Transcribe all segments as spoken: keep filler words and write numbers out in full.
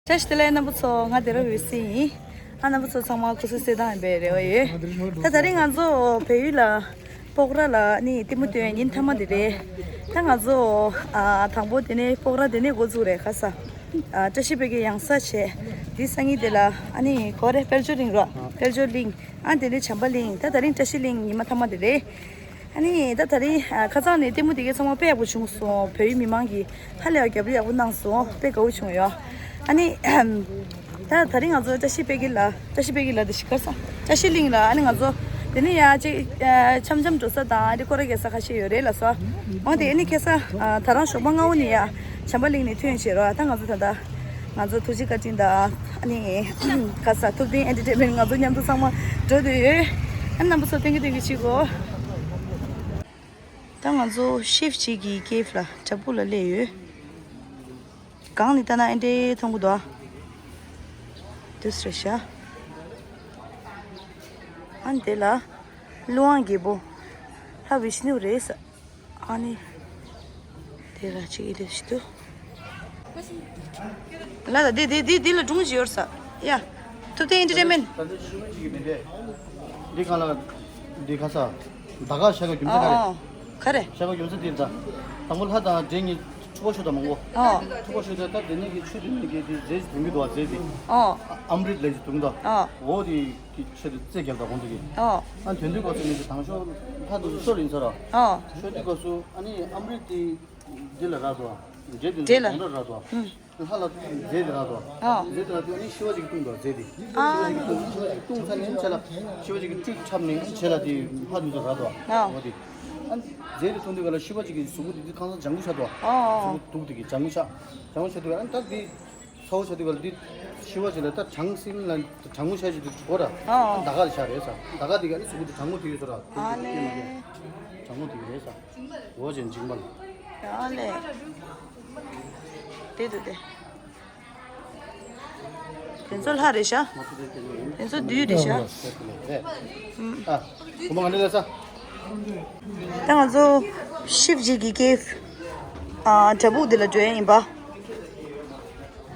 བཀྲ་ཤིས་བདེ་ལེགས་རྣམ་པ་ཚོ། ང་བདེ་རབ་འོད་ཟེར་ཡིན། ཨ་རྣམ་པ་ཚོ་ཚང་མ་སྐུ་གཟུགས་གསལ་ཐང་ཡིན་པའི་རེ་བ་ཡོད། ད་དེ་རིང་ང་ཚོ་བལ་ཡུལ་ལ་སྤོག་ར་ལ་ནི་ལྟད་མོ་སྟོན་ཉིན་མཐའ་མ་དེ་རེད། ད་ང་ཚོ་ཨ་དང་པོ་དེ་ནས་སྤོག་ར་དེ་ནས་འགོ་བཙུགས་རེད། ཁ་ས་ཨ་བཀྲ་ཤིས་དཔལ་གྱི་ཡང་ས་བྱས། དེ་སང་ཉིན་དེ་ལ་ཨ་ནི་གོ་རེ་དཔལ་འབྱོར་གླིང་རོ། དཔལ་འབྱོར་གླིང་། ཨ་དེ་ནས་བྱམས་པ་གླིང་། ད་དེ་རིང་བཀྲ་ཤིས་གླིང་ཉི་མ་མཐའ་མ་དེ་རེད། ཨ་ནི་ད་དེ་རིང་ཨ་ཁ་སང་ནས་ལྟད་མོ་དེ་གའི་ཚང་མ་དཔེ་ཡག་པོ་བྱུང་སོང་། བལ་ཡུལ་མི་མང་གིས་ཧ་ལས་པ་རྒྱབ་སྐྱོར་ཡག་པོ་གནང་སོང་། དཔེ་དགའ་བོ་བྱུང་ཡོད། ཨ་ནི་ད་དེ་རིང་ང་ཚོ་བཀྲ་ཤིས་དཔལ་གྱི་ལ། བཀྲ་ཤིས་དཔལ་གྱི་ལ་དེ་ཤི་ཁར་ས་བཀྲ་ཤིས་གླིང་ལ། ཨ་ནི་ང་ཚོ་དེ་ནས་ཡ་ཅིག་ཨ་འཆམ་འཆམ་འགྲོ་ས་དང་ཨ་དེ་སྐོར་ར་རྒྱག་ས་ཁ་ཤས་ཡོད་རེད་ལ་སོ། འོ་དེ་ཨ་ནི་ཁ་སང་ཨ་ད་རང་ཞོགས་པ་སྔ་བོ་ནས་ཡ་བྱམས་པ་གླིང་ནས་ཐོན་བྱས་རོགས། ད་ང་ཚོ་ད་ལྟ་ང་ཚོ་ཐུགས་རྗེ་བཀའ་དྲིན་དང་ཨ་ནི་ཁ་ས་ཐུབ་བསྟན་ཨེན་ཊར་ཊེན་མེན་ཊི་ང་ཚོ་མཉམ་དུ་ཚང་མ་འགྲོ་བསྡད་ཡོད། ཨ་ནི་རྣམ་པ་ཚོ་སྟོན་གི་སྟོན་གི་བྱེད་གོ། ད་ང་ཚོ་ཤིབ་ཇི་གི་ཀེབ་ལ་བྲག་ཕུག་ལ་སླེབས་ཡོད། སྒང་ནས་ལྟ་ན་ཨེ་འདྲའི་མཐོང་གི་འདུག་ཨ། དུས་རེད་ཤག་ཨ་ནི་དེ་ལ་ཀླུ་དབང་རྒྱལ་པོ་ལྷ་བི་ཤི་ནུ་རེད་ས། ཨ་ནི་དེ་ལ་ཅིག་ཨེ་འདྲ་ཞིག་འདུག་ལ་ད་དེ་དེ་དེ་དེ་ལ་སྒྲུང་ཅིག་ཡོད་ས། ཡ། ཐུབ་བསྟན་ཨེན་ཊར་ཊེན་མེན་ཊི། ད་ལྟ་ཤི་བ་ཅིག་གི་མི་འདྲ། འདི་གང་ལ། འདི་ག་ས། ད་ག་ཤ་ག་རྒྱུ་མཚན་ག་རེ། ཨ་ཨ། ག་རེ། ཤ་ག་རྒྱུ་མཚན་དེ་ད། དང་པོ་ལྷ་དང་འདྲེ་གཉིས་འཁྲུག་པ་ཤོར་ད་མང་པོ། ཨ། འཁྲུག་པ་ཤོར་ད་ད་དེ་ནས་ཀྱི་ཆུ་དེ་ནས་ཀྱི་དེ་རྫས་ཅིག་བཏུང་གི་འདུག་བ། རྫས་དེ། ཨ། ཨམ་རིད་ལབ་ཅིག་བཏུང་ད། ཨ། འོ་དེ་གི་ཆེད་དུ་རྩེ་རྒྱབ་ད་གོང་དེ་གི། ཨ། ཨ་དོན་དུ་གོ་སོ་ནས་ཀྱི་དང་ཤོག་ལྷ་དུ་ཤོར་ཡིན་ས་ར། ཨ། ཤོར་དུས་སྐབས་སུ་ཨ་ནི་ཨམ་རིད་དེ་འདི་ལ་རག་འདུག་འདྲེ་དེ་འདྲེ་ལ་གོང་ར་རག་འདུག་ཨུམ། ལྷ་ལ་རྫས་དེ་རག་འདུག་ཨ། རྫས་དེ་རག་དུས་ཨ་ནི་ཤི་བ་ཅིག་གིས་བཏུང་འདུག་རྫས་དེ། ཨ། ཤི་བ་ཅིག་གིས་བཏུང་། ཤི་བ་ཅིག་བཏུང་ཚར་ནས་ཆ་ལ་ཤི་བ་ཅིག་གིས་ཀྲིག་འཁྲབ་ནས་ཆེ་ལ་དེ་ལྷ་དེ་ཚོ་རག་འདུག་ཨ། འོ་དེ། ཨ་རྫས་དེ་བཏུང་དུས་ག་ལ་ཤི་བ་ཅིག་གི་གཟུགས་པོ་དེ་དེ་ཁང་ཚང་ལྗང་གུ་ཆགས་འདུག་ཨ། གཟུགས་པོ་དུག་དེ་གི་ལྗང་གུ་ཆགས། ལྗང་གུ་ཆགས་དུས་ག་ལ་ད་དེ་ཚ་བོ་ཆགས་དུས་ག་ལ་དེ་ཤི་བ་ཅིག་ལ་ད་གྲང་སིང་ལ་གྲང་མོ་ཆགས་ཅིག་དེ་གོ་ར། ཨ། ད་ག་ལ་ཆགས་རེད་ས། ད་ག་དེ་ག་ནི་གཟུགས་པོ་དེ་གྲང་མོ་དེ་ཡོད་ས་ར། ཨ་ནི། གྲང་མོ་དེ་རེད་ས། འོ་ཅན་འཇིགས་མ་ལ། ཡ་ལེ། དེ་དུ་དེ། དེ་ཚོ་ལྷ་རེད་ཤག་དེ་ཚོ་བདུད་རེད་ཤག་ཨུམ། ཨ། ཁོ་མོ་ང་འདྲ་ལ་ས། ད་ང་ཚོ་ཤིབ་ཇི་གི་ཀེབ། ཨ། བྲག་ཕུག་འདི་ལ་འགྲོ་ཡ་ཡིན་པ།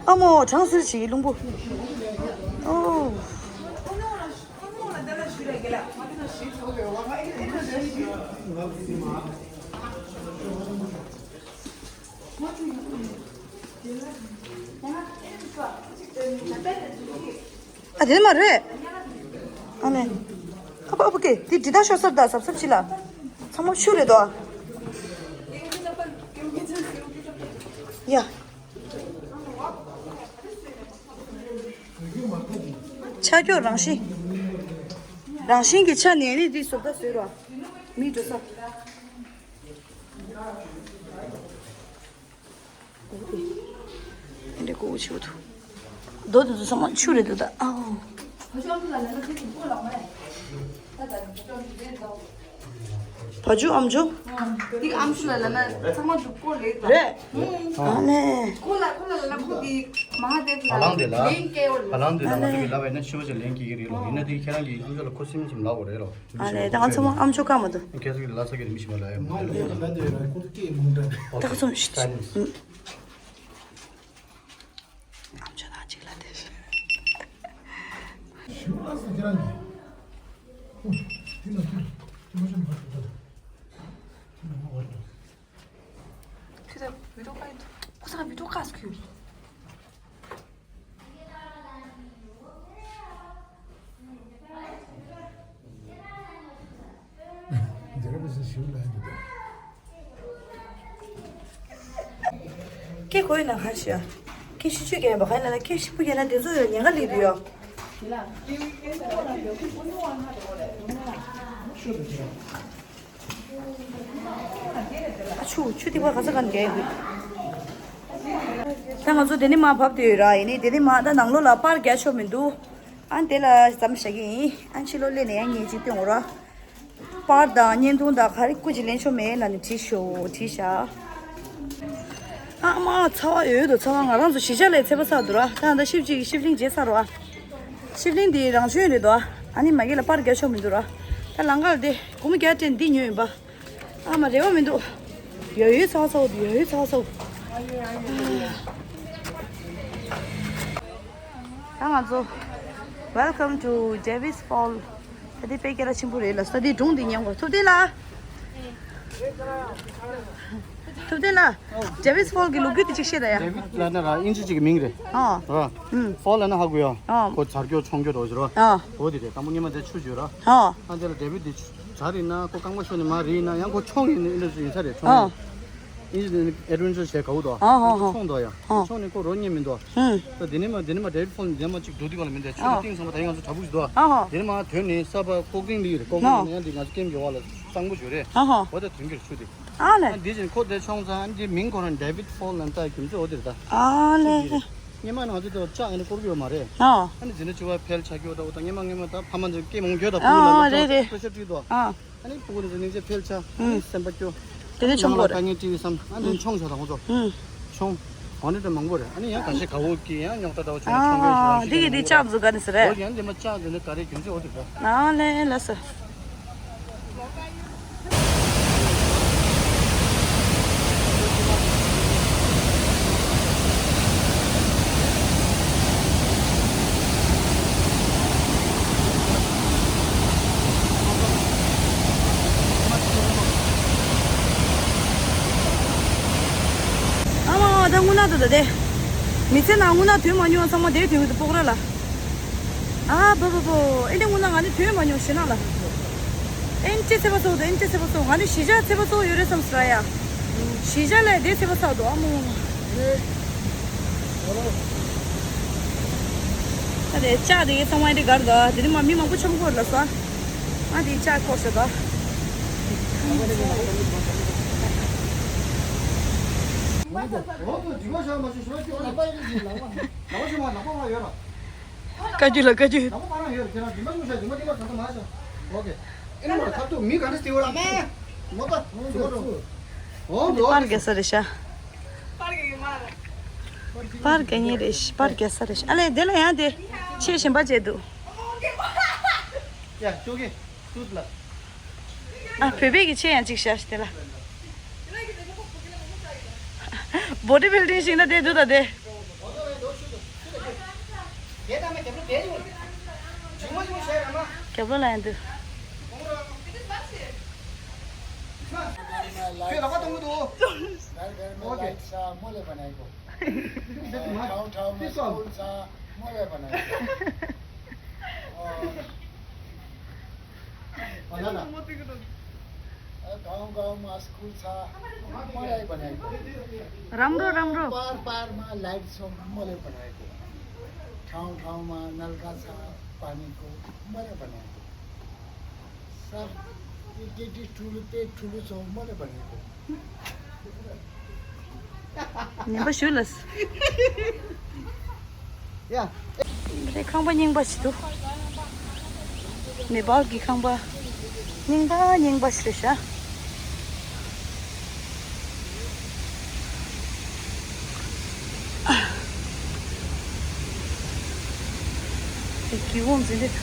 ཨ་མོ། གྲང་ཟེར་ཞིག་རླུང་བུ། ཨོ། ཨ། དེ་མ་རེད། ཨ་ནི། ཨ་ཕ་ཨ་ཕ་ཀེ། དེ་འདྲི་ད་ཤོར་སར་ད་སབ་སབ་ཅི་ལ། ཚང་མ་ཆུ་རེད་དོ། ཡ། ཆ་སྐྱོགས་རང་བཞིན། རང་བཞིན་གྱི་ཆ་ནས་ནི་འདི་བཟོ་ལྟ་བཟོས་རོགས། མི་འགྲོ་ས། འདི་གོ་ཆེ་བོ་འདུག་རྡོ་དེ་ཚོ་ཚང་མ་ཆུ་རེད་འདུག་ད། ཨའོ། བ་ཕྱུགས་ཨ་མཆོག་འདི་ཨ་མཆོག་ལ་ལབ་ན་ཚང་མ་འདུག་གོ་ལེ་ད། རེད། ཨ་ནེ། ཁོ་ལ་ཁོ་ལ་ལབ་ན་ཁོ་འདི་མ་ཧ་དེབ་ལ་བ་ལང་དེ་ལ། ལན་སྐྱེལ་བ་ལ། བ་ལང་དེ་ལ་ང་ཚོ་གི་ལབ་པ་ཡིན་ན་ཤི་བ་ཅིག་ལན་སྐྱེལ་གི་རེད་ལོ། ཡིན་ན་དེ་ཁྱེད་རང་གིས་ཨ་མཆོག་ལ་ཁོ་སེམས་ཙམ་ལབ་དགོས་རེད་ལོ། ཨ་ནེ་ད་ང་ཚང་མ་ཨ་མཆོག་བཀག་མ་འདུག་ཁྱེད་ཚོ་གི་ལ་ས་གི་མི་ཤི་བ་ལ་ཡ་མ་རེད། ད་ཚོ་ཨ་མཆོག་ནང་གཅིག་ལ་དེ། ཞུ་ལ་ས་ཁྱེད་རང་གི། ཁྱེད་ཚོ་བི་ཌིའོ་ཀ་ཡིན་འདུག་ཁོ་ཚང་བི་ཌིའོ་ཀ་སུ་ཁྱོད། ཀེ་གོ་ཡི་ན་ཁ་ཤ། ཀེ་ཤི་ཆུ་རྒྱན་པ་ག་ཡིན་ན་ཀེ་ཤི་པུ་རྒྱན་ན་དེ་ཚོ་ཡོད་ཉེན་ཁ་ལི་དུ་ཡོད། ཨ་ཆུ་ཆུ་ཐིགས་པ་ག་ས་ག་ནས་རྒྱག་ཡོད། ད་ང་ཚོ་དེ་ནས་མར་བབས་བསྡད་ཡོད་ར། ཡིན་ནའི་དེ་ནས་མར་ད་ནང་ལོགས་ལ་པར་རྒྱག་ཆོག་མི་འདུག་ཨ་དེ་ལ་ཙམ་བཞག་གི་ཡིན། ཨ་ཕྱི་ལོགས་སླེབས་ནས་ཡང་ངས་ཅིག་སྟོན་འོ་ར། པར་དང་བརྙན་ཐུང་དང་ག་རེ་སྐུ་མཁྱེན་ལེན་ཆོག་མེད་ལབ་ནས་བྲིས་ཤོག་བྲིས་ཤག་ཨ་མ་ཚ་བ་ཡོད་དོ། ཚ་བ་ང་རང་ཚོ་གཞིས་ཆགས་ལ་ཚད་པ་ཚ་འདུག་ར། ད་ད་ཤིབ་ཅིག་ཤིབ་ལིང་བརྗེད་ཚར་རོ། ཨ་ཤིབ་ལིང་འདི་རང་བྱོན་རེད་དོ། ཨ་ནི་མ་གི་ལ་པར་རྒྱག་ཆོག་མི་འདུག་ར། ད་ལམ་ཁ་ལ་དེ་སྒོར་མོ་བརྒྱ་སྤྲད་འདི་ཉོས་ཡིན་པ། ཨ་མ་རེ་བ་མི་འདུག་ཡོད་ཡོད་ཚ་བ་ཚ་བོ་འདུག་ཡོད་ཡོད་ཚ་བ་ཚ་བོ། ད་ང་ཚོ། Welcome to Davis Fall. ད་འདི་དཔེ་སྐད་གྲགས་ཆེན་པོ་རེད་ལ། ས་འདི་སྒྲུང་འདི་ཉན་དགོས། ཐུབ་བསྟན་ལགས། ཐུབ་བསྟན་ལགས། Davis Fall གི་ལོ་རྒྱུས་དེ་གཅིག་བཤད་ད་ཡ། ཌེ་བིད་ལབ་ན་ར་དབྱིན་ཇི་གཅིག་གི་མིང་རེད། ཨ། ར། ཨུམ། ཕོལ་ལབ་ན་ཧ་གོ་ཡ། ཨ། ཁོ་ཛར་སྐྱོ་མཆོང་སྐྱོ་འདྲ་བོ་ཞིག་ར། ཨ། འོ་དེ་རེད། དང་པོ་སྔོན་མ་དེ་ཆུ་བརྒྱུད་ར། ཨ། ཨ་དེ་ལ་ཌེ་བིད་དེ་ཆུ་ཛར་ཡིན་ན་ཁོ་རྐང་པ་ཤོར་ནས་མར་རིལ་ན་ཡང་ཁོ་མཆོང་ཡིན་ནི་འདྲ་ཞིག་ཡིན་ས་རེད། མཆོང་ཡིན། ཨ། ཨིན་ཇི་ནི་ཨེ་ཌི་ཝེན་ཅར་བྱས་དགའ་བོ་འདུག་ཨ་ཧོ་ཧོ། མཆོང་འདུག་ཡ། ཨ། མཆོང་ནས་ཁོ་རོ་རྙེད་མི་འདུག་ཨ། ད་དེ་ནས་མ་དེ་ནས་མ་ཌེ་བིད་ཕོལ་ནས་དེ་ནས་མ་གཅིག་འགྲོ་དུས་ག་ལ་མི་འདུག་ཆུ་ཨ། གཏིང་ཟབ་པ་ད་ཡིན། ང་ཚོ་གྲྭ་ཕུག་ཞིག་འདུག་ཨ་ཧོ། དེ་ནས་མ་དོན་ནས་ས་པ་ཀོག་ཏིང་ལི་རེད། ཀོག་ཏིང་ལི་ཡང་དེ་ང་ཚོ་ཀེམ་གྱི་བ་ལ་གཙང་པོ་ཞིག་རེད། ཨ་ཧོ། འོ་ད་དོན་གྱི་ཆུ་དེ། ཨ་ལེ། ཨ་འདི་བཞིན་ཁོ་དེ་མཆོང་ཚར། ཨ་འདི་མིང་ཁོ་རང་ཌེ་བིད་ཕོལ་ལ་ད་རྒྱུ་མཚན་འོ་དེ་རེད་ད། ཨ་ལེ། སྔོན་མ་ང་ཚོ་དེ་ལྕགས་ཨ་ནི་བསྐོར་གྱི་ཡོད་མ་རེད། ཨ། ཨ་ནི་འཛིན་གྲྭ་བཅུ་པ་ཕེལ་ཆགས་ཀྱི་ཡོད་ད། འོ་ད་སྔོན་མ་སྔོན་མ་ད་ཕ་མ་འཛིན་སྐད་མང་གྱོད་ད། ཨ་ཕྲུ་གུ་ལ་ཨ་ལ་རེད་རེད། པེ་ཤར་སྤྲད་འདུག་ཨ། ཨ་ནི་ཕྲུ་གུ་འཛིན་སྐད་ཕེལ་ཆགས། ཨ་ནི་ཨུམ། སེམས་པ་སྐྱོ། དེ་ནས་མཆོང་ནང་ལ་གོ་རེད། དཀའ་ངལ་འཕྲད་བསམ། ཨ་ནི་ཨུམ། མཆོང་བྱ་དང་འོ་ཚོ། ཨུམ། མཆོང་། འོ་ནི་ད་མང་པོ་རེད། ཨ་ནི་ཡང་ཁ་ཤས་དགའ་བོ་སྐྱེས་ཡང་རྙོག་དྲ་འདྲ་བོ་བྱུང་ན་མཆོང་མཁན་ཞིག་རང་ཨ་ཤེས་ཀྱི་ཀྱི་འདི་འདུག་ལྕགས་བཟོ་ག་ནས་ཟེར་རེད། འོ་ཡང་འདི་མ་ལྕགས་འདི་ནི་ག་རེ་རྒྱུ་མཚན་འོ་དེ་འདྲ། ཨ་ལེ་ལ་ས། ཨ་མ་ཨ་ད་རྔུལ་ནག་ཏུ་ད་དེ། མི་ཚེ་ནང་རྔུལ་ནག་ཐོན་མ་མྱོང་ཚང་མ་དེ་ཐོན་གི་འདུག་སྤོག་ར་ལ། ཨ་བོ་བོ་བོ། ཨེ་འདྲ་རྔུལ་ནག་ང་ནི་ཐོན་མ་མྱོང་ཞེ་ན་ལ། ཨེ་འདྲ་ཚད་པ་ཚོགས་འདུག་ཨེ་འདྲ་ཚད་པ་ཚོགས། ང་ནི་གཞིས་ཆགས་ཚད་པ་ཚོགས་ཡོད་རེད་བསམ་སྲ་ཡ། གཞིས་ཆགས་ལས་དེ་ཚད་པ་ཚོགས་འདུག་ཨ་མོ། ཨ་དེ་ལྕགས་དེ་ཚང་མ་ཨེ་འདྲ་གར་འདུག་དེ་ནི་མ་མི་མང་པོ་ཆོམ་གོར་ལ་ས། ཨ་དེ་ལྕགས་ཁོག་ཤོ་འདུག་བཀའ་བརྒྱུད་ལ་བཀའ་བརྒྱུད། ཨོ་ཀེ། ཨེ་ནི་མ་ཁ་ཐུག་མི་ག་འདྲ་སྟེར་བ་ར། མོ་ད་མོ་ད་པར་རྒྱག་ས་རེད་ཤག་པར་རྒྱག་ཉེ་རེད་ཤག་པར་རྒྱག་ས་རེད་ཤག་ཨ་ལེ་དེ་ལ་ཡང་དེ་ཆེ་ཞིམ་པ་བྱས་འདུག་ཡ་ཅོ་གེ་ཏུས་ལ། ཨ་བོད་པའི་གི་ཆེ་ཡང་གཅིག་བཞག་ཤག་དེ་ལ། བོ་ཌི་བིལ་ཌིང་ཞིག་ན་དེ་འདུག་ད་དེ། རྒྱབ་ལོགས་ལ་ཡང་འདུག घर घर में लाइट छ, मोले बनाएको। ठाउँ ठाउँमा स्कुल छ, मोले बनाएको। गाउँ गाउँमा स्कुल छ, मोले बनाएको। राम्रो, राम्रो। पार पारमा लाइट छ, मोले बनाएको। ठाउँ ठाउँमा नलका छ, पानीको, मोले बनाएको। सर, यति ठुलो पेट ठुलो छ, मोले बनाएको। ཉན་པ་ཞུ་ལ། ཡ། རེད། ཁང་པ་རྙིང་པ་ཞིག་འདུག་ནེ་པཱལ་གྱི་ཁང་པ་རྙིང་པ་རྙིང་པ་ཞིག་རེད་ཤག་དེ་གི་འོང་ཟིན་རེད།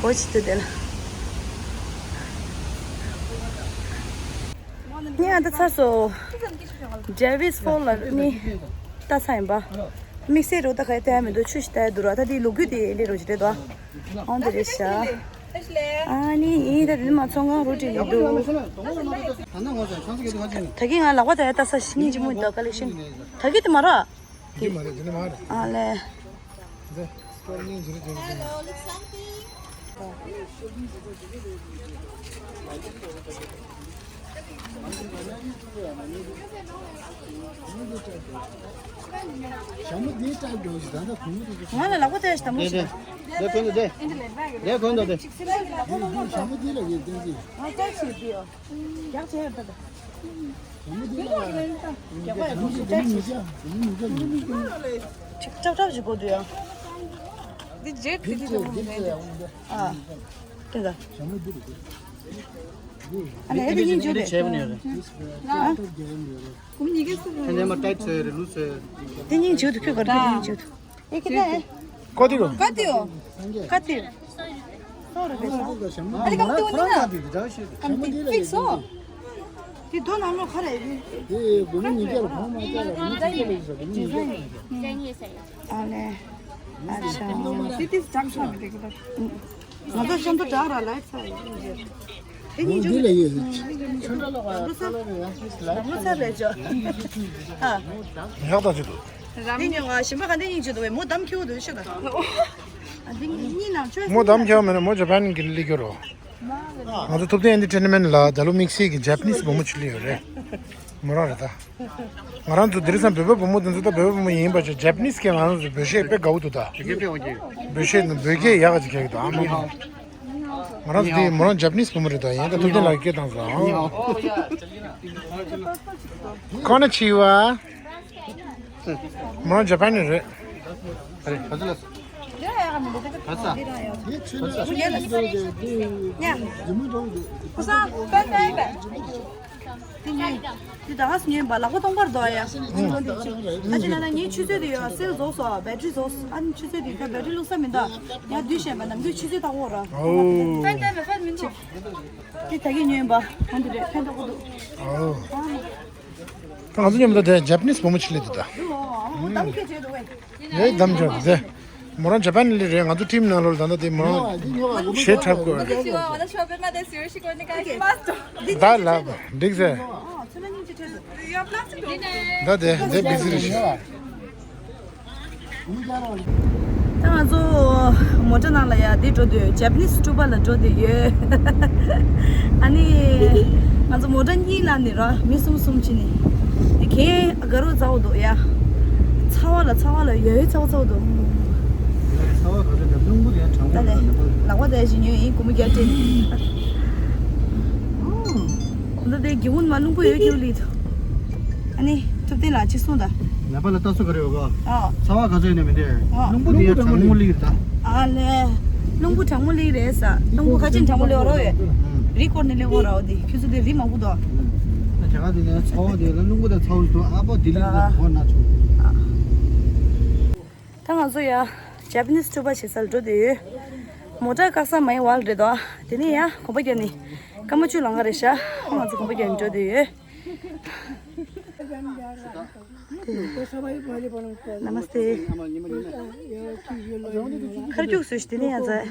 གོ་ཅི་ཏུ་དེ་ལ། ངས་ཨ་ད་ཚར་སོང་། ཌེ་བིས་ཕོལ་ལ་ནི་ལྟ་ཚར་ཡིན་པ། དམིགས་བསལ་རུ་ད་ག་ཡ་ལྟ་ཡ་མི་འདུག་ཆུ་ཞིག་ལྟ་ཡ་འདུག་ར། ད་དེའི་ལོ་རྒྱུས་དེ་ལས་རོ་ཞིག་རེད་དོ། འོང་དེ་རེད་ཤག་ཨ་ནི་ཡིན་ད་དེ་ནི་མ་ཚོང་ཁང་རུ་བྲིས་ནས་འདུག་ད་གིན་ང་ལག་པ་ད་ཡ་ལྟ་ས་སྙིང་རྗེ་མོ་འདུག་ཀ་ལེགས་ཤིང་། ད་གིན་དེ་མ་ར། འདི་མ་རེད། འདི་ནི་མ་རེད། ཨ་ལེ། འདི་སྐྱོར་སྙིང་རྗེ་རེད། དེ་རེད། དེ་ནི། ཞྭ་མོ་འདིའི་སྐྲ་འགྲོ་ཞིག་ད་ལྟ་གོང་མོ་དེ་ང་ལ་ལག་པ་ཐལ་ཞིག་དམ་བློ་ཞིག་དེ་དེ་གོན་འདུག་དེ་དེ་གོན་འདུག་དེ། ཞྭ་མོ་འདི་ལ་ངས་བསྟན་གྱི། ང་ལྕགས་ཞིག་འདི་ཡོད། རྒྱག་བྱས་ཡོད་ད། ཅིག་ཀྲབ་ཀྲབ་ཞིག་དགོས་འདུག་ཡ། འདི་རྗེས་དེ་དེ་དེ་དེ་ཨ། དེ་ད། ཨ་ནི་ཨེ་དེ་གཉིས་འཇུ་རེད། ཨ། དེ་གཉིས་འཇུ་དུ་ཁྱོད་ག་རེ་དེ་གཉིས་འཇུ་དུ། ཨེ་ཁྱེད་ད་ཨེ། ཀོ་ཏི་གོ། ཀ་ཏི་ཡོ། ཀ་ཏི་ཡོ། སོ་རུ་བེ་སོ། ཨ་ལི་ཀ་ཏི་ཝོ་ནི་ན། ཀམ་ཏི་ཕིག་སོ། དེ་དོ་ནང་ལོ་ཁ་རེ་རེད། དེ་དགོས་ནི་ཉིན་བརྒྱ་རུ་ཕོང་མ་བརྒྱ་རུ་ཉིན་བརྒྱ་རུ་ཟ་དགོས་ནི་ཉིན་བརྒྱ་རུ། ཨ་ལེ། ཨ་ཆ། དེ་དེ་ཙག་ཙག་མི་འདུག་གི། ང་ཚོ་ཤམ་ཐུ་དྲག་ར་ལ་ཚ་ཡོད། དེ་གཉིས་འདི་ལ་ཡོད། ལམ་ལོ་ཚ་རེད་ཅོ། ཧ། ཡག་ད་ཅི་འདུག་དེ་ཉོ་ང་ཞིམ་པ་ག་འདི་གཉིས་ཅི་འདུག་བས་མོ་དམ་ཁྱེའུ་འདུག་ཤོད་ད། ཨ་འདི་གཉིས་ནང་ཆོས་མོ་དམ་ཁྱེའུ་མེད་ན་མོ་ཇ་པན་གི་ལི་གི་རོ། ང་ཚོ་ཐུབ་བསྟན་ཨེན་ཊར་ཊེན་མེན་ཊི་ལ་ད་ལོ་དམིགས་བསལ་གྱི་ཇ་པ་ནིས་བུ་མོ་ཅིག་སླེབས་ཡོད་རེད། མོ་རང་རེད་ད། ང་རང་ཚོ་དེ་རིང་སང་བོད་པ་བུ་མོ་དེ་ཚོ་ད་བོད་པ་བུ་མོ་ཡིན་པ་ཅིག་ཇ་པ་ནིས་ཀྱིས་ང་རང་ཚོ་བོད་གཞས་དཔེ་དགའ་བོ་འདུག་ད། བོད་གཞས་ནི་བོད་སྐད་ཡག་ག་ཅིག་རྒྱག་གི་འདུག་ཨ་མ། ང་རང་ཚོ་དེ་མོ་རང་ཇ་པ་ནིས་བུ་མོ་རེད་ད། ཡིན་ད་ཐུབ་བསྟན་ལགས་ཀྱིས་སྐད་བཏང་སོང་ཨང་། ཁོ་ན་ཆི་བ། མོ་ཇ་པན་ནི་རེད། རེད། ག་ཚོད་ལ། ག་ཚོད། དེ་ད་ཧ་སུ་ཉན་པ་ལག་པ་སྟོང་པར་འདུག་ཡ། ཨ་ཅེ་ན་ན་ངའི་ཆུ་ཚོད་དེ་ཡོད་སེལ་རྫོགས་སོ་བེ་ཊི་རི་རྫོགས་ཨ་ནི་ཆུ་ཚོད་དེ་ད་བེ་ཊི་རི་བླུགས་ས་མི་འདུག་ཡ་དུས་གཞན་པ་ནམ་རྒྱུན་ཆུ་ཚོད་ལྟ་བོ་ར། ཨོ། དེ་ད་གི་ཉོན་པ་ཧོན་དེ་རེད་ཕན་ཐོགས་པོ་འདུག་ཨོ། ད་ང་ཚོ་མཉམ་དུ་དེ་ཇ་པ་ནིས་བུ་མོ་ཅིག་སླེབས་འདུག་ད། ལས་གདམ་འཇོག་དེ། མོ་རང་ཇ་པན་ལི་རེད། ང་ཚོ་ཊིམ་ནང་ལོགས་ལ་ད་ལྟ་དེ་མོ་རང་ཞེ་འཁྲབ་དགོས། ད་ལ་འགྲིག་ཟེར། ད་དེ་དེ་བི་ཟི་རེད་ཤག་ད་ང་ཚོ་མོ་ཊ་ནང་ལ་ཡ་འདི་འགྲོ་དུས་ཇ་པ་ནིས་སྤྲུལ་པ་ལ་འགྲོ་དུས་ཡོད། ཨ་ནི་ང་ཚོ་མོ་ཊ་གཉིས་ལ་ནི་ར་མི་གསུམ་གསུམ་བྱས་ནི་དེ་གས་དགའ་རབ་ཚ་བོ་འདུག་ཡ། ཚ་བ་ལ་ཚ་བ་ལ་ཡོད་ཚ་བ་ཚ་བོ་འདུག་ཚ་བ་ག་ཚོད་འདུག་རླུང་བུ་དེ་གྲང་མོ་ད་ལེ་འདུག་ལག་པ་དེ་ཞིག་ཉོས་ཡིན་གུ་མོ་རྒྱབ་སྤྲད་ནི། གོང་ད་དེ་གི་ཧུན་མ་རླུང་བུ་ཡོད་ཀྱི་ལི་ཐུ། ཨ་ནི་ཐུབ་བསྟན་ལགས་གཅིག་གསུངས་དང་། ནད་པ་ལ་ལྟ་ཚུལ་ག་རེ་ཡོད་ག་ཨ། ཚ་བ་ག་ཚོད་ཡོད་ནས་མི་འདིར། ཨ། རླུང་བུ་དེ་ཡང་གྲང་མོ་སླེབས་རེད་ད། ཨ་ལས། རླུང་བུ་གྲང་མོ་སླེབས་རེད་ས། རླུང་བུ་ཁ་ཆེམས་གྲང་མོ་སླེབས་རོགས་ཡོད། རི་སྐོར་ནས་སླེབས་འོ་ར་འོ་དེ་ཁྱོད་ཚོ་དེ་རི་མང་པོ་འདུག་ད་དེ་ག་དེ་ནས་ཚ་བ་དེ་ལ་རླུང་བུ་དང་ཚ་བོ་འདུག་ཨ་པོ་དེ་ལི་ལ་འོ་ན་ཆུང་། ད་ང་ཚོ་ཡ་ཇ་པ་ནིས་སྤྲུལ་པ་བྱེད་སར་འགྲོ་དུས་མོ་ཊ་བཀག་ས་མ་ཡིན་བར་རེད་དོ། དེ་ནས་ཡ་གོམ་པ་རྒྱག་ནི་ཀ་མ་ཆུ་ལང་ག་རེད་ཤག་ང་ཚོ་གོམ་པ་རྒྱག་ནི་འགྲོ་དུས། नमस्ते। खर्चुक सुस्ती नहीं आ जाए।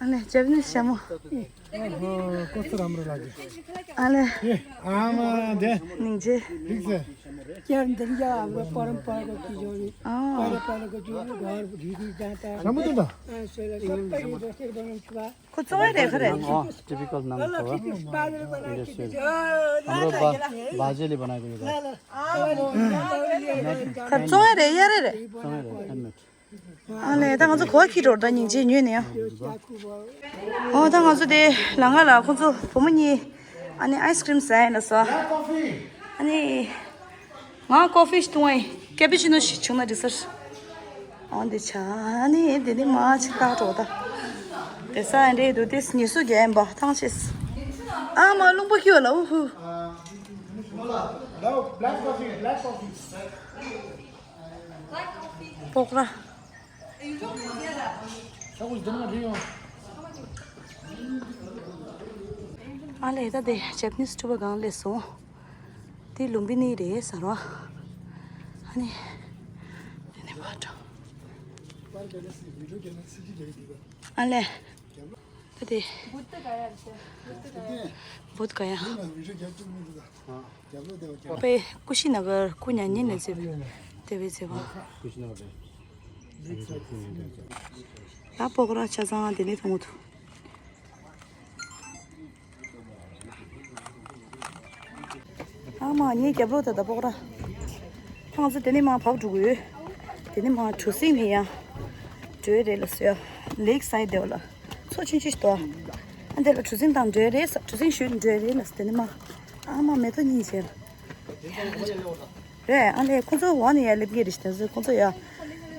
अले जब नहीं समो। अले। आमा दे। निंजे। ठीक से। क्या अंदर जा परंपरा को चीजों। हाँ। पहले पहले को जो घर धीरे जाता है। समझ ना। सब पहले दोस्तर बनन छुआ। ཁོ་བཙོང་ཡ་རེད་ཁ་རེད། ཨོ། ཊི་པི་ཀལ་ནང་གི་ཁ་བ། འདི་འདྲ་བཤད་དུས། ཨ་མ་རོ་བ་བ་ཇེ་ལི་བ་ན་གི་ཡོད་ད། ཁ་བཙོང་ཡ་རེད་གཡར་རེད། བཙོང་ཡ་རེད་ཧེན་མེད། ཨ་ལས་ད་ང་ཚོ་གོ་ཁྱི་འགྲོ་ད་སྙིང་རྗེ་ཉོས་ནས་ཡ། ཨོ་ད་ང་ཚོ་དེ་ལ་ང་ལ་ཁོ་ཚོ་བུ་མོ་གཉིས་ཨ་ནི་ཨའི་སི་ཀྲིམ་ཟ་ཡ་ན་སོ། ཨ་ནི། ང་ཀོ་ཕི་ཞིག་བཏུང་བ་ཡིན། ཀེ་པི་ཅི་ནོ་ཞིག་བྱུང་ན་འགྲིག་ས་རེད། འོ་འདི་ཆ་ནི་འདི་ནི་མ་ཅིག་བཏགས་འགྲོ་ད། དེ་ས་ཡ་འདྲེ་འདུག་དེ་ཉི་སུ་རྒྱ་ཡན་པ་ཐང་ཆེས། ཨ་མ་རླུང་པོ་ཁྱི་བ་ལ་ཨུ་ཧུ། པོག་ར། ཨ་ལས་ད་དེ་ཇ་པ་ནིས་སྤྲུལ་པ་སྒང་སླེབས་སོང་། དེ་ལུམ་བི་ནི་རེད་ཟེར་བ། ཨ་ནི། དེ་ནས་ཕར་འགྲོ། ཨ་ལས། ད་དེ། བུད་ག་ཡ། པེ་ཀུ་ཤི་ན་གར་ཀུ་ཉ་ཉེ་ནས་ཟེར་བའི་དེ་བས་ཟེར་བ། ད་པོག་ར་ཆ་ཚང་དེ་ནས་མཐོང་གི་འདུག་ཨ་མ་ངའི་རྒྱབ་ལོགས་ད་ལྟ་པོག་ར། ང་ཚོ་དེ་ནས་མར་བབས་འགྲོ་གི་ཡོད། དེ་ནས་མར་གྲུ་གཟིངས་ནས་ཡང་འགྲོ་ཡ་རེད་ལ་ཟེར། ལེག་སའིཌ་དེ་བ་ལ། མཚོ་ཆུང་ཆུང་ཞིག་འདུག་ཨ་འདི་ལ་གྲུ་གཟིངས་བཏང་འགྲོ་ཡ་རེད་ས། གྲུ་གཟིངས་ཞོན་འགྲོ་ཡ་རེད་ལ་ཟེར། དེ་ནས་མར། ཨ་མ་མེ་ཏོག་སྙིང་རྗེ་ལ། རེད། ཨ་ལས་ཁོ་ཚོ་འོག་ནས་ཡར་སླེབས་མཁན་རེད་ཤག་ཁོ་ཚོ་ཡར་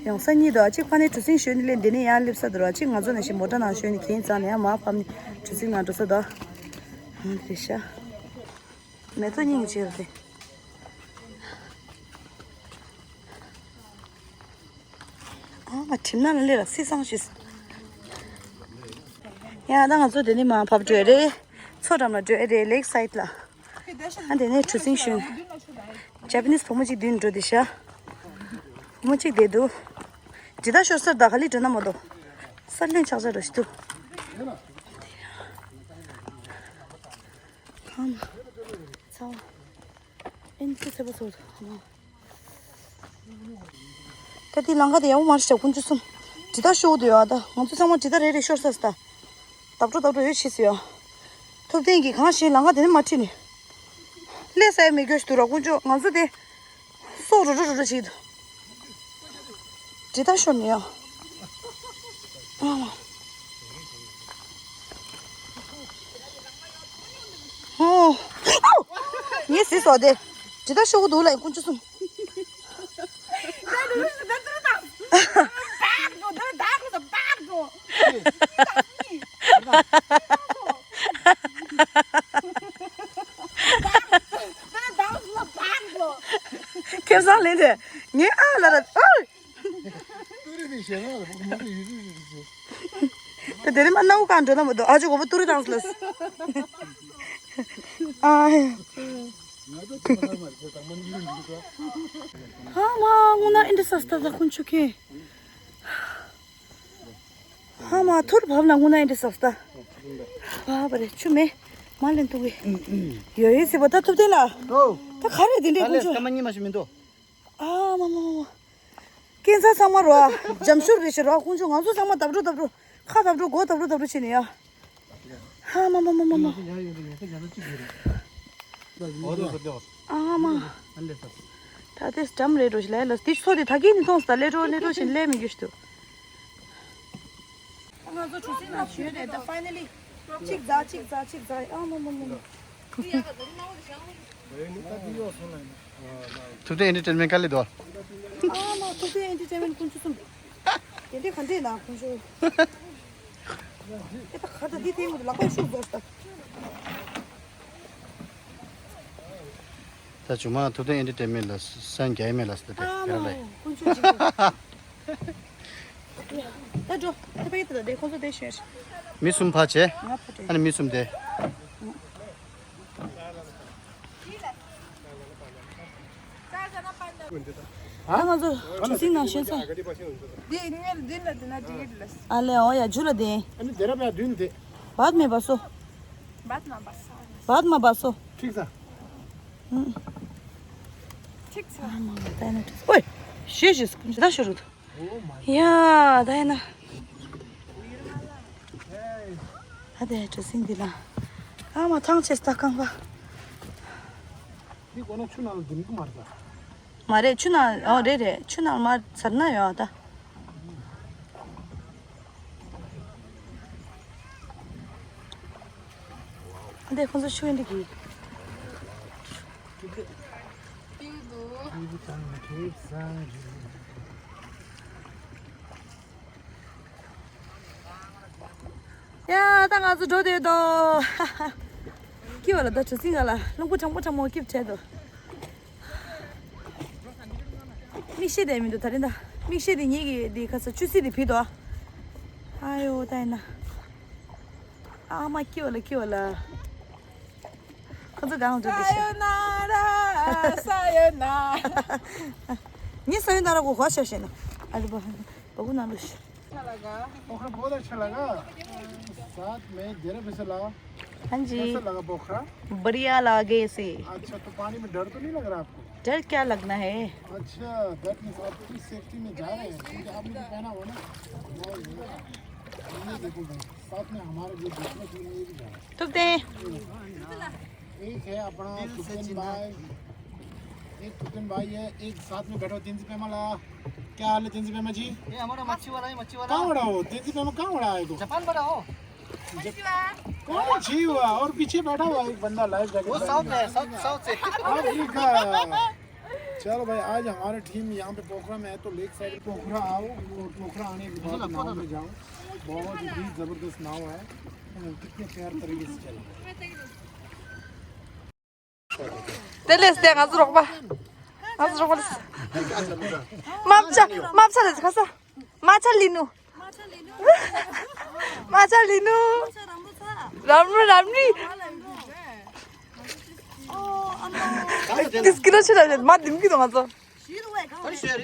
ཡོང་ས་གཉིས་འདུག་གཅིག་ཕ་ནས་གྲུ་གཟིངས་ཞོན་ནས་སླེབས། འདི་ནས་ཡར་སླེབས་ས་འདུག་ར། གཅིག་ང་ཚོ་ནང་བཞིན་མོ་ཊ་ནང་ཞོན་ནས་གྱེན་འཛེགས་ནས་ཡར་མར་ཕབ་ནས་གྲུ་གཟིངས་ནང་འགྲོ་ས་འདུག་ཨ་འདི་རེད་ཤག་མེ་ཏོག་སྙིང་རྗེ་རེད། ཨ་མ་གྲིབ་ནག་ལ་སླེབས་ལ་སི་སང་ཞིག་ཡ་ད་ང་ཚོ་དེ་ནས་མར་བབས་འགྲོ་ཡ་རེད། མཚོ་འགྲམ་ལ་འགྲོ་ཡ་རེད། ལེག་སའིཌ་ལ། ཨ་དེ་ནས་གྲུ་གཟིངས་ཞོན། ཇ་པ་ནིས་བུ་མོ་གཅིག་མདུན་འགྲོ་དེ་ཤ། མོ་གཅིག་བསྡད་འདུག་འཇི་ལྟར་ཤོར་སར་ད་ག་ལི་འགྲོ་ན་མ་གཏོགས། ས་ལྷུན་ཆག་ཆག་ར་ཞིག་འདུག་ཁམ། ཚ་བ། ཨེན་ཚེ་ཚེ་པོ་ཚོ། ད་དེ་ལང་ཀ་དེ་ཡག་པོ་མ་རེད་ཤག་དཀོན་མཆོག་གསུམ། འཇི་ལྟར་ཤོར་འདུག་ཡ་ད་ང་ཚོ་ཚང་མ་འཇི་ལྟར་རེ་རེ་ཤོར་ས་སི་ད། དབ་འགྲོ་དབ་འགྲོ་ཡོད་ཤི་སི་ཡ། ཐུབ་བསྟན་གྱིས་གང་ཤེས་ལང་ཀ་དེ་ནི་མ་ཁྲིད་ནས། ལས་ས་ཡ་མི་དགོས་ཤི་འདུག་ར་དཀོན་མཆོག་ང་ཚོ་དེ། སྲོག་རུ་རུ་རུ་རུ་བྱེད་ཀྱི་འདུག་འཇི་ལྟར་ཤོར་ནས་ཡ། ཨ་མ། ཨོ། ངས་ཟིག་སོ་དེ། འཇི་ལྟར་ཤོར་གི་འདུག་ལ་དཀོན་མཆོག་གསུམ། ཁེ་བཟང་ལེན་ཏེ། ངས་ཨ་ལ་ར་ཨ། ཏུ་རི་ནི་ཞེ་ན་ལ་ཕོག་མ་ཏུ་ཡུ་ཏུ་ཡུ་ཏུ། ཏུ་དེ་རིང་མ་ནའུ་གང་འགྲོ་ན་མ་འདུག་ཨ་ཅོ་གོ་བོ་ཏུ་རི་དང་སླེབས། ཨ་ཧ་མ་ངུ་ན་ཨིན་དི་ས་སྟ་ད་ཁུན་ཆུ་ཁེ། ཧ་མ་ཐུར་བབ་ན་ངུ་ན་ཨིན་དི་ས་སྟ། བ་བ་རེ་ཆུ་མེ། མ་ལེན་ཏུ་གི། ཡོ་ཡོ་སི་བ་ད་ཐུབ་དེ་ལ། ད་ག་རེ་དེ་འདྲས་ཁུན་ཆུ། ཨ་མ་མ་མ་མ། སྐྱེ་འཚར་ཚང་མ་རོ། འཇམ་ཤོར་རེ་ཞེ་རོ་ཁུང་ཆུ་ང་ཚོ་ཚང་མ་དབ་འགྲོ་དབ་འགྲོ། ཁ་དབ་འགྲོ་མགོ་དབ་འགྲོ་དབ་འགྲོ་བྱེད་ནས་ཡ། ཧ་མ་མ་མ་མ་མ། ཨ་མ། ད་དེ་འཇམ་རེད་འགྲོ་ཞིག་ལས་ལ་དེ་ཚོ་དེ་ད་གིན་ནི་མཐོང་སོང་ད་ལས་འགྲོ་ལས་འགྲོ་བྱེད་ལས་མི་རྒྱུ་ཞིག་འདུག་ང་ཚོ་གྲུ་གཟིངས་ནང་བཞུགས་ནས་ད་ཕའི་ན་ལི། གཅིག་རྫ་གཅིག་རྫ་གཅིག་རྫ་ཨ་མ་མ་མ་མ། ཐུབ་བསྟན་ཨེན་ཊར་ཊེན་མེན་ཊི་དཀའ་ལས་འདུག་ཨ་མ་ཐུབ་བསྟན་ཨེན་ཊར་ཊེན་མེན་ཊི་དཀོན་མཆོག་གསུམ། དེ་འདྲའི་ག་འདྲས་ན་དཀོན་མཆོག་ཨེ་ད་ག་ད་འདི་དེ་ངུ་ལག་པ་ཤུགས་རྫོགས་ཤག་ད་ཇུ་མ་ཐུབ་བསྟན་ཨེན་ཊར་ཊེན་མེན་ཊི་ལ་སན་རྒྱ་ཡིན་མེད་ལ་སི་ཏེ་ཨ་མ་ར་ལེ། དཀོན་མཆོག་གཅིག་པུ། ད་འགྲོ། ད་པའི་ད་དེ་ཁོང་ཚོ་དེ་ཤོད། མི་གསུམ་ཕ་ཆེ། ང་ཕ་ཆེ། ཨ་ནི་མི་གསུམ་དེ། ཨ་ང་ཚོ་གྲུ་གཟིངས་ནང་ཤོད་ཚར། འདི་ངའི་མདུན་ལ་འདི་ན་འགྲིག་གི་རེད་ལ། ཨ་ལེ་ཨོ་ཡ་ཇུ་ལ་དེ། ཨ་ནི་དེ་ར་བ་མདུན་དེ། བཱད་མེ་བ་སོ། བཱད་མ་བ་སོ། བཱད་མ་བ་སོ། ཁྲིག་ཚ། ཁྲིག་ཚ། ཨ་མ་ད་ཡིན་ན་ཁྲིག་ཚ། ཨོའི། ཞེས་ཞེས་ཀུན་ཇི་ད་ཤོར་རུ། ཡ་ད་ཡིན་ན། ད་དེ་གྲུ་གཟིངས་འདི་ལ། ཨ་མ་ཐང་ཆད་ད་རྐང་པ། འདི་གོ་ན་ཆུ་ནང་ལ་འཛིན་གི་མ་རེད་ད། མ་རེད་ཆུ་ནང་ཨོ་རེད་རེད་ཆུ་ནང་མར་ཚར་ན་ཡོད་ད། འདི་ཁོང་ཚོ་ཤུ་ཡིན་འདི་གི། ཡ་ད་ང་ཚོ་འགྲོ་བསྡད་དོ། ཧ་ཧ། ཀི་བ་ལ་ད་གྲུ་གཟིངས་ག་ལ་རླུང་བུ་གྲང་པོ་གྲང་མོ་ཀིབ་བྲལ་དོ། མིག་ཤེལ་དེ་མི་འདུག་ད་རིང་ད། མིག་ཤེལ་དེ་ཉིད་ཀྱི་དེ་ཁ་ས་ཆུ་སྲིད་དེ་བུད་དོ། ཨ་ཡོ་ད་ཡིན་ན། ཨ་མ་ཀི་བ་ལ་ཀི་བ་ལ། ཁོ་ཚོ་གང་འགྲོ་དེ་ཤ། ས་ཡོ་ན་ར། ས་ཡོ་ན་ར། ངས་ས་ཡོ་ན་ར་གོ་གོ་ཤ་ཤེ་ན། ཨ་རི་བ། བ་གུ་ན་ལུ་ཤ། पोखरा बहुत अच्छा लगा। साथ में देहरादून से लाओ। हाँ जी। कैसा लगा पोखरा? बढ़िया लगे से। अच्छा, तो पानी में डर तो नहीं लग रहा आपको? डर क्या लगना है? अच्छा, that means आप पूरी सेफ्टी में जा रहे हैं, क्योंकि आपने जो पहना हुआ ना, वो ये देखो भाई, साथ में हमारे जो दूसरा टीम है, ये भी जा रहा है। तो दे। एक है अपना सुफियान भाई, एक सुफियान भाई है, एक साथ में बैठा हुआ तेंजिन पेमा ला। क्या हाल है तेंजिन पेमा जी? ये हमारा मच्छी वाला है, मच्छी वाला। कहाँ बड़ा हो तेंजिन पेमा, कहाँ बड़ा है तो? जापान बड़ा हो। कौन जी हुआ? और पीछे बैठा हुआ एक बंदा लाइफ जैकेट वो साउथ है, साउथ, साउथ से। अफ्रीका। चलो भाई, आज हमारी टीम यहाँ पे पोखरा में है, तो लेक साइड पोखरा आओ और पोखरा आने के बाद नाव में जाओ। बहुत ही ज़बरदस्त नाव है, कितने प्यार तरीके से चल रहा है। དེ་ལས་དེ་ང་ཚོ་རོགས་པ། ང་ཚོ་རོགས་པ་ལས། མ་བྱ་མ་བྱ་ལས་ཁ་ས། མ་བྱ་ལི་ནུ། མ་བྱ་ལི་ནུ། རམ་རུ་རམ་རི། ཏིས་ཀི་ལོ་ཆེ་ལ་མ་དིམ་གི་དོ་ང་ཚོ། ཨ་ནི་ཤེར་ཡ།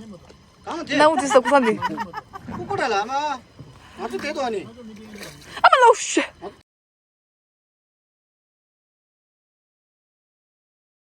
གང་དེ། ནའུ་ཙི་ས་ཀུ་ས་འདི། ཀུ་ཀུ་ར་ལ་མ། ང་ཚོ་དེ་དོ་ནི། ཨ་མ་ལའུ་ཤ།